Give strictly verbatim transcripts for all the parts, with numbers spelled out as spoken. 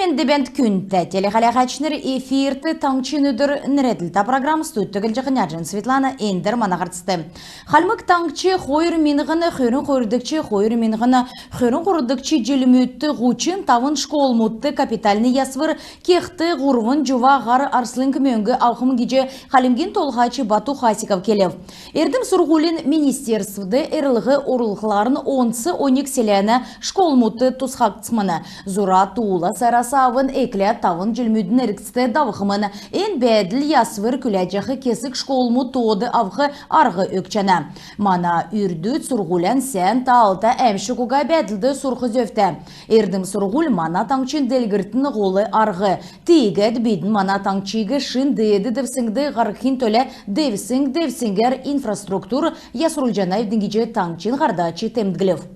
Эндр бәәнт, күндтә телехәләһәчнр! Эфирт «Таңһчин өдр» нерәдлтә программ. Студьд Түглҗ Хөнәҗн Светлана. Эндр мана һарцд. Хальмг Таңһч хойр миңһн хөрн хойрдгч, хойр миңһн хөрн һурвдгч җилмүдт һучн тавн школмудт капитальн ясвр кехд һурвн җува һар арслң мөңг авхмн гиҗ Хальмгин Толһач Бату Хасиков келв. Эрдм-сурһулин министерствд эрлһ орулхларн онц оньг селәнә школмудт тусхагдсмн. Зура туула сарас авн экләд тавн җилмүдин эргцд давхмн. Эн бәәдл ясвр күләҗәх кесг школмуд тоод авх арһ өгчәнә. Мана үрдүд сурһулян сән таалта, әәмшг уга бәәдлд сурх зөвтә. Эрдм-сурһуль — мана таңһчин делгрлтин һол арһ. Тиигәд бидн мана таңһчиг шин деед девсңд һарһхин төлә девсң девсңгәр инфраструктур ясрулҗанавидн гиҗ таңһчин һардач темдглв.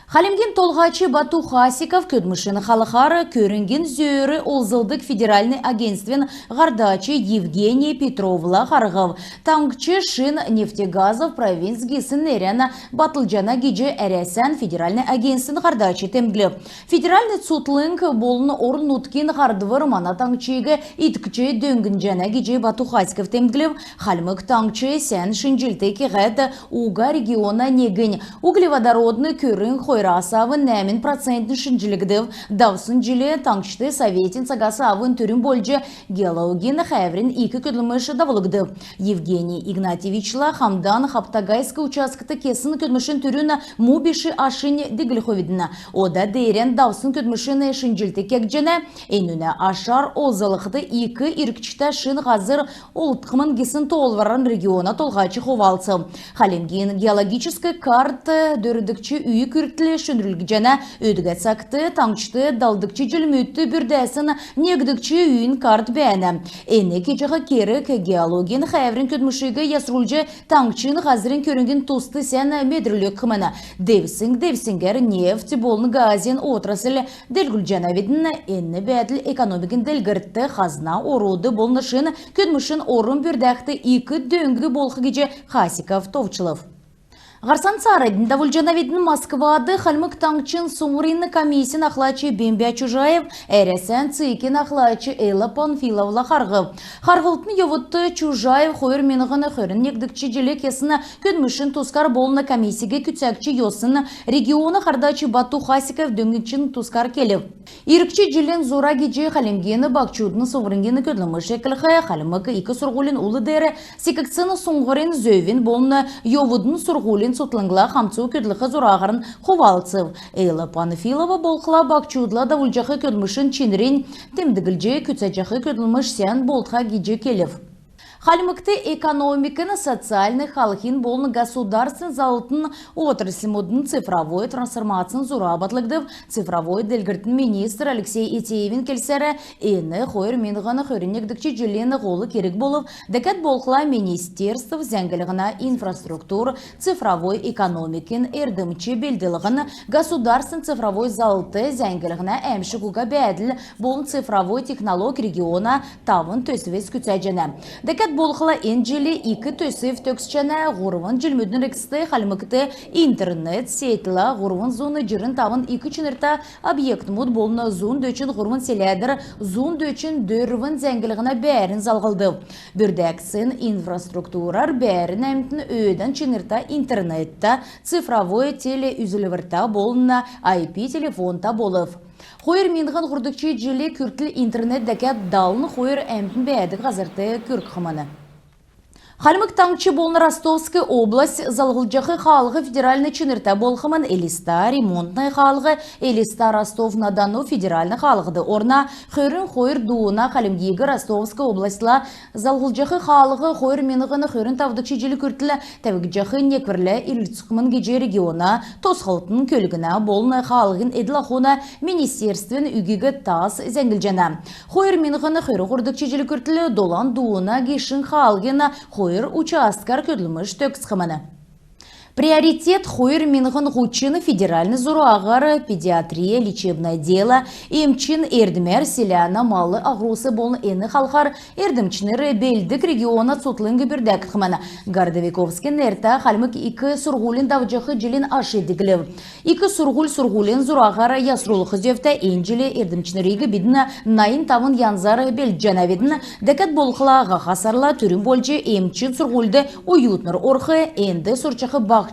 Хальмгин Толһач Бату Хасиков көдлмшин халхар көрңгин зөөр олзлдг федеральн агентствин һардач Евгений Петровла харһв. Таңһч шин нефтегазов провинц гисн нерән батлҗана гиҗ Әрәсән федеральн агентствин һардач темдглв. Федеральн цутхлң болн орн-нутгин һардвр мана таңһчиг иткҗ дөңнҗәнә гиҗ Бату Хасиков темдглв. Хальмг Таңһч сән шинҗллт кеһәд, уга региона негнь. Углеводородн көрң хойрас авн нәәмн процентнь шинҗлгдв. Давсн җил таңһчд советин цагас авн түрүн болҗ геологин хәәврин ик көдлмш давулгдв. Евгений Игнатьевичла хамдан Хаптагайск участкт кесн көдлмшин түрүн му биш ашинь диглхвидн. Ода деерән давсн көдлмшин шинҗллт кегдҗәнә. Энүнә ашар олзлхд ик иргчтә шин һазр олдхмн гисн тоолврарн региона толһач хувалцв. Хальмгин геологическ карт дөрвдгч үй күртл шинрүлгдҗәнә. Өдгә цагт таңһчд далдгч җилмүдт бүрдәсн негдгч үйин карт бәәнә. Эн кеҗәх керг геологин хәәврин көдлмшиг ясрулҗ, таңһчин һазрин көрңгин туст сән медрл өгхмн. Девсң девсңгәр нефть болн газин отрасль делгрүлҗәнәвидн. Эн бәәдл экономикин делгрлтд, хазна оруд болн шин көдлмшин орм бүрдәхд ик дөң болх гиҗ Хасиков товчлв. Һарцан цааранднь давулҗанавидн. Москвад Хальмг Таңһчин суңһврин комиссин ахлач Бембә Чужаев Әрәсән ЦИК-ин ахлач Элла Панфиловла харһв. Харһлтын йовудт Чужаев хойр миңһн хөрн негдгч җил кесн көдлмшин тускар болн комиссиг күцәгч йосн, региона һардач Бату Хасиков дөңнҗәхин тускар келв. Иргч җилин зура гиҗ Хальмгин баһчудын суңһврин көдлмш эклх. Хальмг ик сурһулин ул деер секгдсн суңһврин зөвин болн йовудын сурһулин цутхлңла хамцу көдлх зураһарн хувалцв. Элла Панфилова болхла баһчудла давулҗах көдлмшин чинринь темдглҗ, күцәҗәх көдлмш сән болтха гиҗ келв. Хальмгт экономикин, социальн халхин болн государственн заллтын отрасльмудын цифровой трансформацин зура батлгдв. Цифровой делгрлтин министр Алексей Этеевин келсәр, эн хойр миңһн хөрн негдгч җилин һол керг болв. Дәкәд болхла министерств зәңгллһнә инфраструктур, цифровой экономикин эрдмч белдлһн, государственн цифровой заллт зәңгллһнә әәмшг уга бәәдл болн цифровой технологь региона тавн төсвс күцәҗәнә. Дәкәд болхла эн җил ик төсв төгсчәнә. Һурвн җилмүдин эргцд Хальмгт интернет сетьлә һурвн зун җирн тавн ик чинртә объектмуд болн зун дөчн һурвн селәдәр зун дөчн дөрвн зәңгллһнә бәәрн залһлдв. Бүрдәгдсн инфраструктурар бәәрн әмтн өөдән чинртә интернеттә, цифровой телеүзүлвртә болн I P телефонта болв. Хойр миңһн һурвдгч җил күртл интернет дәкәд далн хойр әмтн бәәдг һазрт күргхмн. Хальмг Таңһч болн Ростовск область залһлҗах хаалһ федеральн чинртә болхмн. Элиста — ремонтн хаалһ. Элиста — Ростов-на-Дону федеральн хаалһд орна. Хөрн хойр дууна Хальмгиг Ростовск областьла залһлҗах хаалһ хойр миңһн хөрн тавдгч җил күртл тәвгдҗәх некврлә ирлцхмн гиҗ региона тосхлтын, көлгнә болн хаалһин эдл-ахун министерствин үгиг ТАСС зәңглҗәнә. Хойр миңһн хөрн һурвдгч җил күртл долан дууна гишң хаалһин хойр участкар көдлмш төгсхмн. «Приоритет хойр миңһн һучн» федеральн зураһар «Педиатрия — лечебное дело», эмчин эрдмәр селәнә мал аһрус болн эн халхар эрдмчнр белддг региона цутхлң бүрдәгдхмн. Городовиковскин нертә Хальмг ик сурһулин давҗах җилин аш диглв. Ик сурһуль сурһулин зураһар ясрулх зөвтә. Эн җил эрдмчнриг бидн найн тавн янзар белдҗәнәвидн. Дәкәд болхла, һаха сарла түрүн болҗ эмчин сурһульд оютнр орх. Энд сурчах баһчуд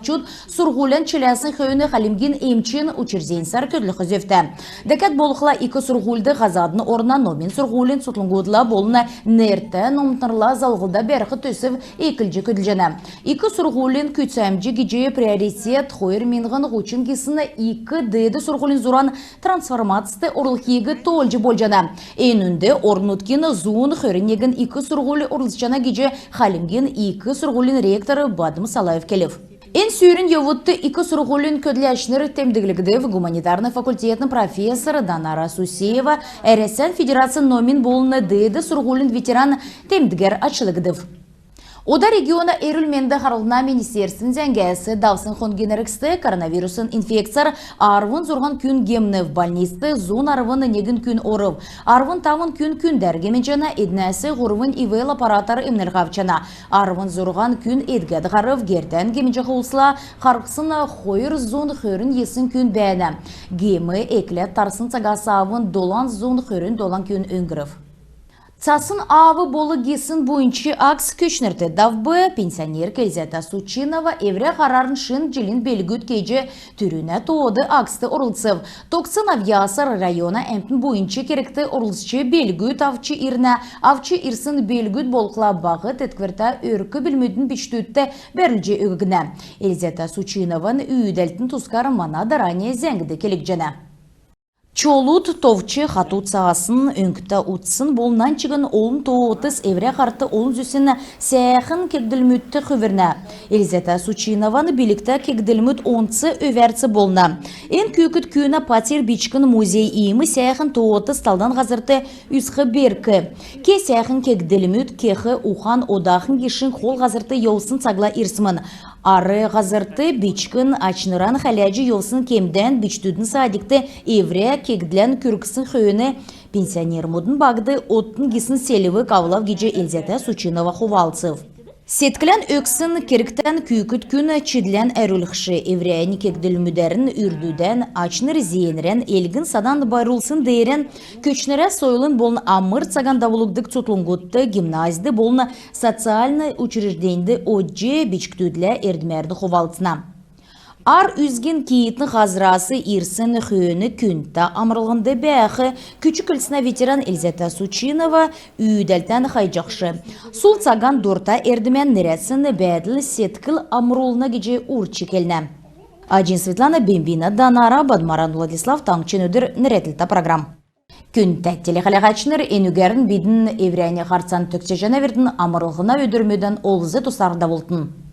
сурһулян чиләсн хөөн Хальмгин эмчин учрежденьсәр көдлх зөвтә. Дәкәд болхла, ик сурһульд һазадын орна номин сурһулин цутхлңгудла болн нертә номтнрла залһлда бәрх төсв эклҗ көдлҗәнә. Ик сурһулин күцәмҗ гиҗ «Приоритет хойр миңһн һучн» гисн ик деед сурһулин зуран трансформацд орулхиг тоолҗ болҗана. Энүнд орн-нутгин зун хөрн негн ик сурһуль орлцҗана гиҗ Хальмгин ик сурһулин ректор Бадм Салаев келв. Эн сүүрин йовудт ик сурһулин көдләчнр темдглгдв. Гуманитарн факультетин профессор Данара Сусеева Әрәсән Федерацин номин болн деед сурһулин ветеран темдгәр ачлгдв. Ода региона эрүл-менд харлһна министерствин зәңгәс. Давсн хонгин эргцд коронавирусн инфекцәр арвн зурһан күн гемнв. Больницд зун арвн негн күн орв. Арвн тавн күн күндәр гемнҗәнә, эднәс һурвнь ИВЛ аппаратар эмнлһ авчана. Арвн зурһан күн эдгәд һарв. Гертән гемнҗәх улсла харһсн хойр зун хөрн йисн күн бәәнә. Гем экләд тарсн цагас авн долан зун хөрн долан күн өңгрв. Цасн аав болн гисн буйнч акц Көтчнрт давв. Пенсионер Эльзята Сучинова эврә һарарн шин җилин белгүд кеҗ, түрүнә тоод акцд орлцв. Тогтсн авъясар района әмтн буйнч кергт орлцҗ белгүд авч ирнә. Авч ирсн белгүд болхла баһ теткврта өрк-бүлмүдин бичкдүдт бәрүлҗ өггднә. Эльзята Сучинован үүдәлтин тускар мана дарани зәңгд келгдҗәнә. Чолуд, товч, хату цаасн, өңгтә утсн болн нань чигн олн тоотс эврә һарт олн зүсн сәәхн кегдлмүдт хүврнә. Эльзята Сучинован билгтә кегдлмүд онц өвәрц болна. Эн күүкд күүнә патьр бичкн музей. Иим сәәхн тоотс талдан һазрт үзх берк. Ке сәәхн кегдлмүд кех ухан одахн гишң хол һазрт йовсн цагла ирсмн. Ар һазрт бичкн ачнран хәләҗ йовсн кемдән бичкдүдин садикт эврә кегдлән күргсн хөөн пенсионермүдин багд одтн гисн селвг авлав гиҗ Эльзята Сучинова хувалцв. Седклән өгсн кергтән күүкд күн чидлән әрвлхш. Эврәннь кегдлмүдәрн үрдүдән, ачнр-зеенрән, элгн-садан байрлулсн деерән Көтчнрә сойлын болн амр цаган давулгддг цутхлңгудт, гимназьд болн социальн учрежденьд одҗ, бичкдүдлә эрдмәрн хувалцна. Ар үзгин киитн һазрас ирсн хөөн күндтә амрлһнд бәәх. Күч-көлснә ветеран Эльзята Сучинова үүдәлтән хайҗахш. Сул цаган дурта эрдмән нерәдсн бәәдл седкл амрулна гиҗ урч келнә. Аҗин Светлана, Бембина Данара, Бадмаран Владислав. «Таңһчин өдр» нерәдлтә программ. Күндтә телехәләһәчнр, энүгәрн бидн эврәннь һарцан төгсәҗәнәвидн. Амрлһна өдрмүдән олз-тусар давултн.